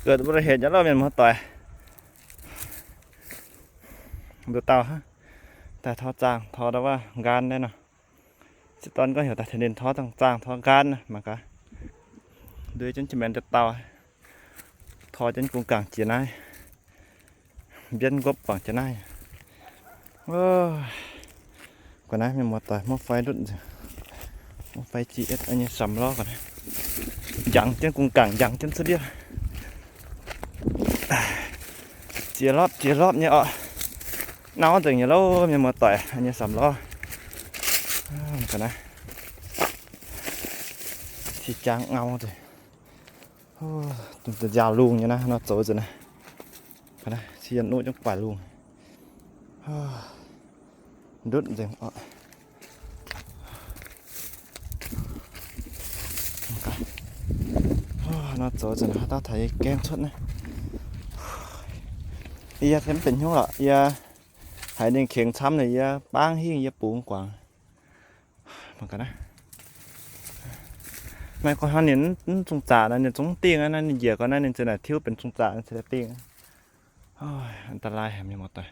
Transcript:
เกิดอุบัติเหตุ nyei lorqc mienh muoz-doic. Nduqc dauh daaih tor zaangh, tor ndau wuov nqaan naaiv nor. Sieqv dorn gorngv heuc daaih tengx ninh tor zaangh, zaangh tor nqaan naaiv mangc gaax. Nduov jienv jiex maengx nduqc dauh, tor jienv gong gaangc jiex naaiv. Mbienv nqopv guangc jiex naaiv. Gu'naaiv mienh muoz-doic, muoqv fai ndutv nzengc. Muoqv fai G S nyei samx lorv gu'naaiv. Njangx jienv gong gaangc, njangx jienv cuotv ndiev. Ziex lorpv ziex lorpv nyei orqc. Nauv nzengc nyei lorqc mienh muoz-doic, nyei samx lorv. Gu'naaiv qiex jaang ngau nzengc. Nziaauc lungh nyei naaiv nor zoux nzengc naaiv. Qiex yietc nuqv jienv guaaic lungh. Ndutv nzengc orqc. Nor zoux nzengc naaiv, haaix dauh taux yie gaeng cuotv naaiv. Yie se mv benx hnyouv lorqc, yie haiz ninh kengx camv naaic yie bangv hingh yie bungx guangc. Maaih gorngv hnangv ninh mv zungh zaqc naaiv, ninh zungv mv dingh naaiv, ninh njiec gorngv naaiv ninh ziouc naaic tiuv benx zungh zaqc naaiv, ziouc dingh. อันตราย haic mienh muoz-doic.